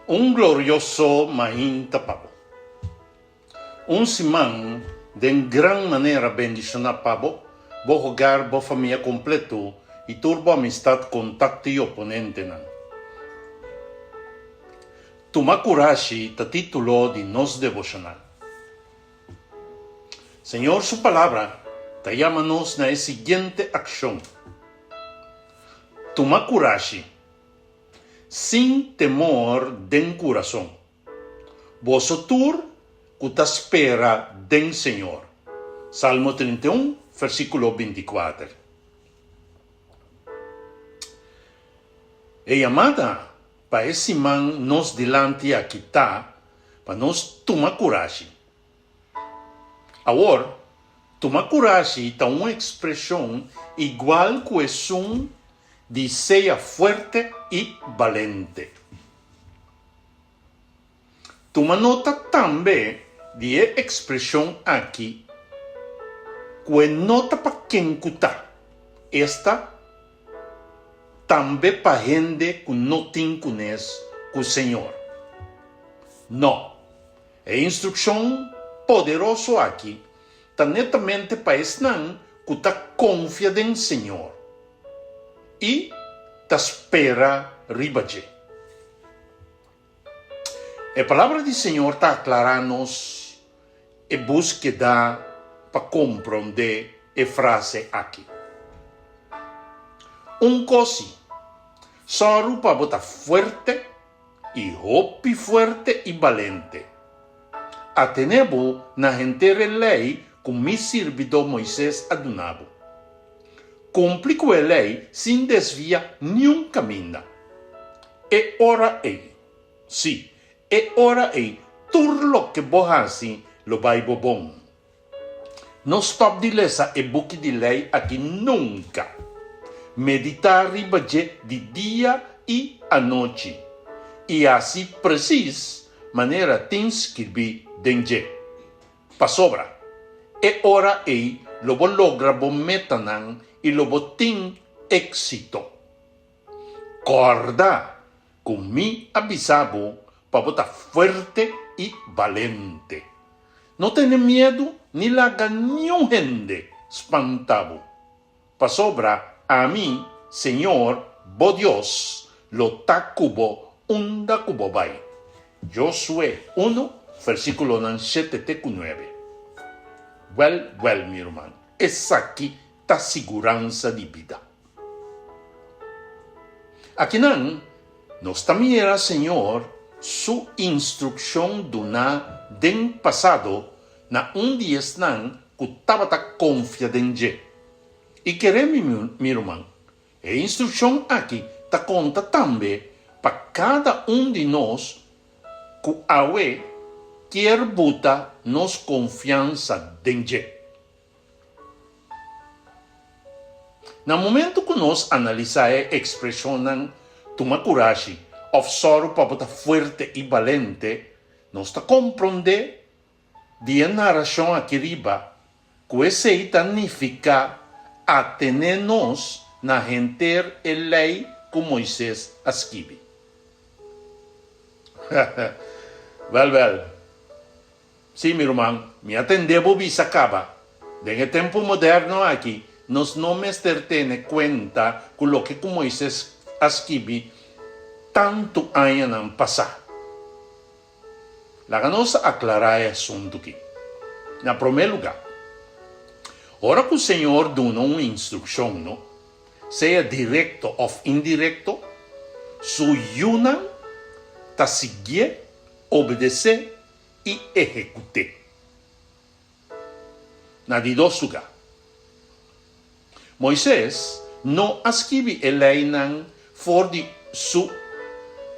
Un glorioso mainta pa bo. Un siman den gran manera bendishoná pa bo, bo hogar, bo famia kompleto i tur bo amistat, kontakto i oponentenan. Tuma Kurashi ta título di nos deboshonal. Señor su Palabra ta yama nos na e siguiente akshon, Tuma kurashi, sin temor den kurason, boso tur ku ta spera den Señor. Salmo 31, versíkulo 24. E yamada pa e siman nos dilanti aki ta pa nos tuma kurashi. Awor, tuma kurashi ta un ekspreshon igual ku esun di sea fuerte i balente. Tuma nota tambe di e ekspreshon aki ku e no ta pa ken ku ta, esta, tambe pa hende ku no tin kunes ku Señor. No, e instrukshon poderoso aki ta netamente pa esnan ku ta konfia den Señor i ta spera riba dje. E Palabra di Señor ta aklará nos e búskeda pa komprondé e frase aki. Un kos si, sòru pa bo ta fuerte i hopi fuerte i balente. Atené bo na henter e lei ku mi sirbidó Moises a duna bo. Kumpli ku e lei sin desviá niun kaminda. E ora ei, sí, e ora ei tur loke bo hasi lo bai bo bon. No stòp di lesa e buki di lei aki nunka. Meditá riba dje di dia i anochi, i hasi presis manera tin skirbí den dje. Pasobra, e ora ei lo bo logra bo metanan i lo bo tin éksito. Kòrda ku mi a bisa bo pa bo ta fuerte i balente. No tene miedu ni laga niun hende spanta bo, pasobra ami, Señor, bo Dios, lo ta ku bo unda ku bo bai. Josué unu, versíkulonan shete te ku nuebe. Wèl, wèl, mi ruman, esaki ta siguransa di bida. Akinan nos ta mira Señor su instrukshon duná den pasado na un di esnan ku tabata konfia den dje. I kere mi, mi ruman, e instrukshon aki ta konta tambe pa kada un di nos ku awe kier buta nos konfiansa den dje. Na momentu ku nos analisá e ekspreshonnan tuma kurashi òf sòru pa bo ta fuerte i balente, nos ta komprondé di e narashon aki riba ku esei ta nifiká atené nos na henter e Lei ku Moises a skibi. Wèl, wèl. Sí, mi ruman, mi a tende bo bisa kaba. Den e tempu moderno aki, nos no mester tene kuenta ku loke ku Moises a skibi tantu añanan pasá. Laga nos aklará e asuntu ki. Na promé lugá, ora ku Señor duna un instrukshon, no, sea direkto òf indirekto, su yunan ta siguié, obedesé i ehekut'é. Na di dos lugá, Moises no a skibi e leinan for di su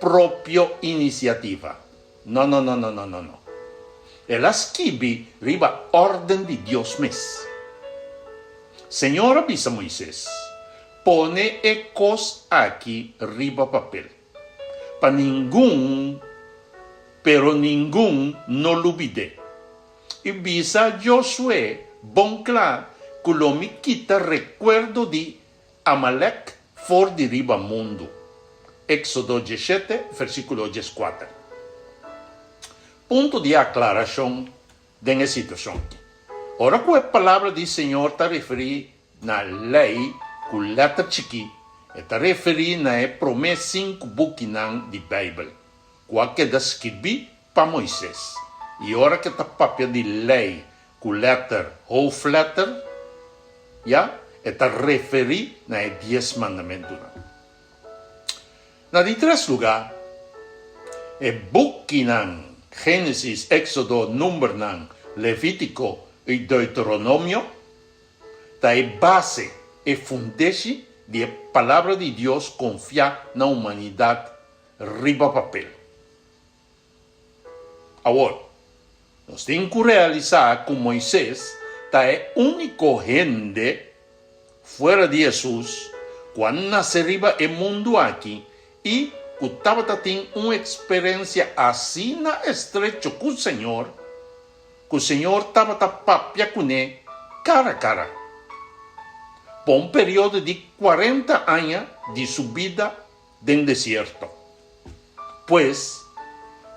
propio inisiativa. No, no, no, no, no, no, no. El a skibi riba órden di Dios mes. Señor a bisa Moises, Pone e kos aki riba papel. Pa ningun, pero ningun no lubid'é. I bisa Josué bon kla ku lo mi kita rekuerdo di Amalek for di riba mundu. Éksodo 17, versíkulo 14. Punto di aklarashon den e situashon aki. Ora ku e Palabra di Señor ta referí na Lei ku lèter chikí, e ta referí na e promé sinku bukinan di Beibel, ku a keda skibí pa Moises. I ora ku e ta papia di Lei ku lèter hoofdletter, ya, e ta referí na e Dies Mandamentunan. Na di tres lugá, e bukinan Génesis, Éxodo, Numbernan, Levítiko i Deuteronomio ta e base, e fundeshi di e Palabra di Dios konfiá na humanidat riba papel. Awor, nos tin ku realisá ku Moises ta e úniko hende fuera di Hesus ku a nase riba e mundu aki i ku tabata tin un eksperensia asina estrecho ku Señor, ku Señor tabata papia kuné kara kara pa un periodo di kuarenta aña di su bida den desierto. Pues,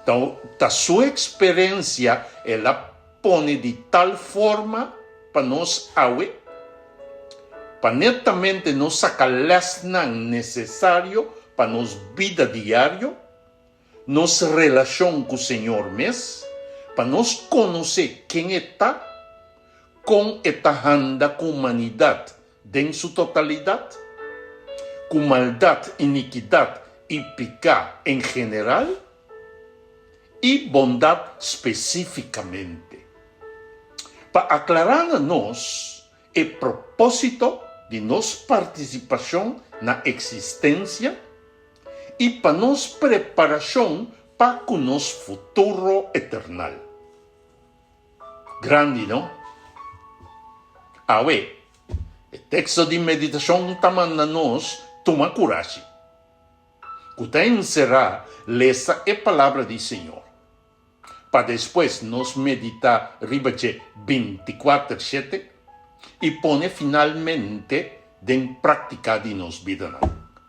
ta ta su eksperensia el a pone di tal forma pa nos awe, pa netamente nos saka lèsnan nesesario pa nos bida diario, nos relashon ku Señor mes, pa nos konosé ken E ta, kon E ta handa ku humanidat Den su totalidat, ku maldat, inikidat i piká en general, i bondat spesífikamente. Pa aklará na nos e propósito di nos partisipashon na eksistensia i pa nos preparashon pa ku nos futuro eternal. Grandi, no? Awe, e teksto di meditashon ta manda nos tuma kurashi, ku ta enserá lesa e Palabra di Señor, pa despues nos meditá riba dje bintikuater shete i pone finalmente den práktika di nos bidanan.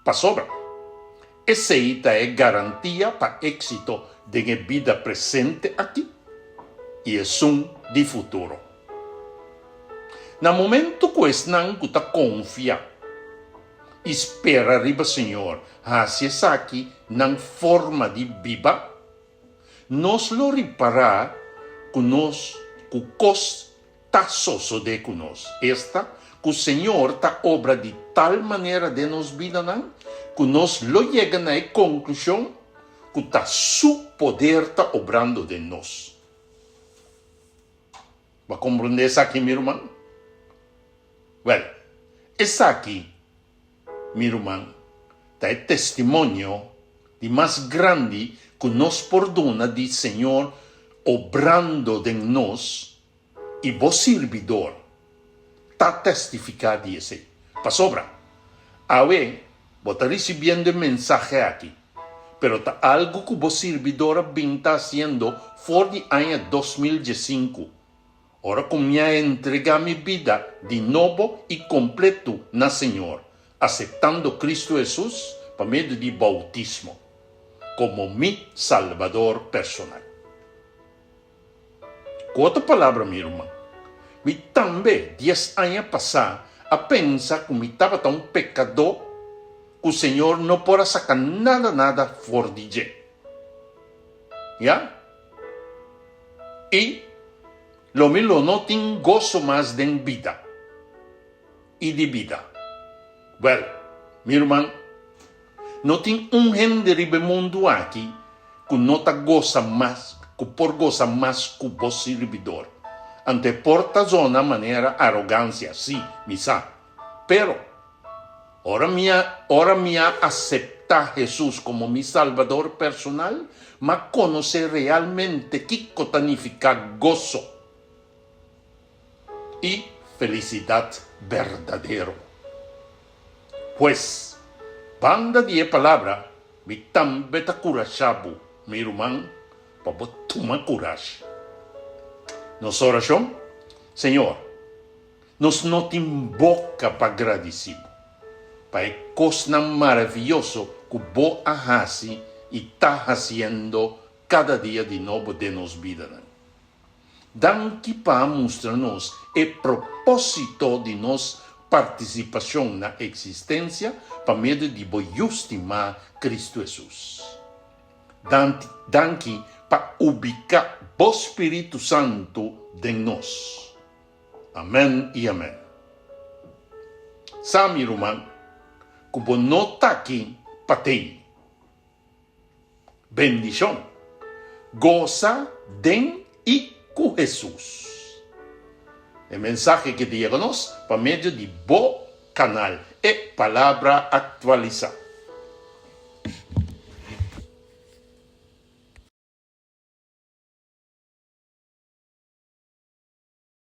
Pasobra, esei ta e garantia pa éksito den e bida presente aki i esun di futuro. Na momento ku esnan ku ta konfia i spera riba Señor hasi esaki nan forma di biba, nos lo ripará ku nos ku kos ta sosodé ku nos, esta, ku Señor ta obra di tal manera den nos bidanan ku nos lo yega na e konklushon ku ta Su poder ta obrando den nos. Bo a komprondé esaki, mi ruman? Wèl, esaki, mi ruman, ta e testimonio di mas grandi ku nos por duna di Señor obrando den nos i bo sirbidor ta testifiká di esei. Pasobra, awe bo ta risibiendo e mensahe aki, pero ta algu ku bo sirbidor a bin ta hasiendo for di aña 2015, ora ku mi a entregá mi bida di nobo i kompletu na Señor, aseptando Kristu Hesus pa medio di boutismo komo mi Salbador personal. Ku otro palabra, mi ruman, mi tambe dies aña pasá a pensa ku mi tabata un pekadó ku Señor no por a saka nada nada for di dje. Ya? I lo mi lo no tin goso mas den bida i di bida. Wèl, mi ruman, No tin un hende riba e mundu aki ku no ta gosa mas, ku por gosa mas ku bo sirbidor. Anto e por ta zona manera arogansia, sí, mi sa. Pero, ora mi a, ora mi a aseptá Hesus komo mi Salbador personal, m'a konosé realmente kiko ta nifiká goso. I felisidat berdadero. Pues, banda di e palabra, mi tambe ta kurashá bo, mi ruman, pa bo tuma kurashi. Nos orashon, Señor, nos no tin boka pa gradisí bo pa e kosnan maravioso. ku Bo a hasi i ta hasiendo kada dia di nobo den nos bidanan. Danki pa a mustra nos e propósito di nos partisipashon na eksistensia pa medio di Bo Yu stimá, Kristu Hesus. Danki pa ubiká Bo Spiritu Santu den nos. Amèn i amèn. Sa, mi ruman, ku bo no ta aki pa tei. Bendishon. Gosa den i ku Hesus. E mensahe ke ta yega nos pa medio di bo kanal E Palabra Aktualisá.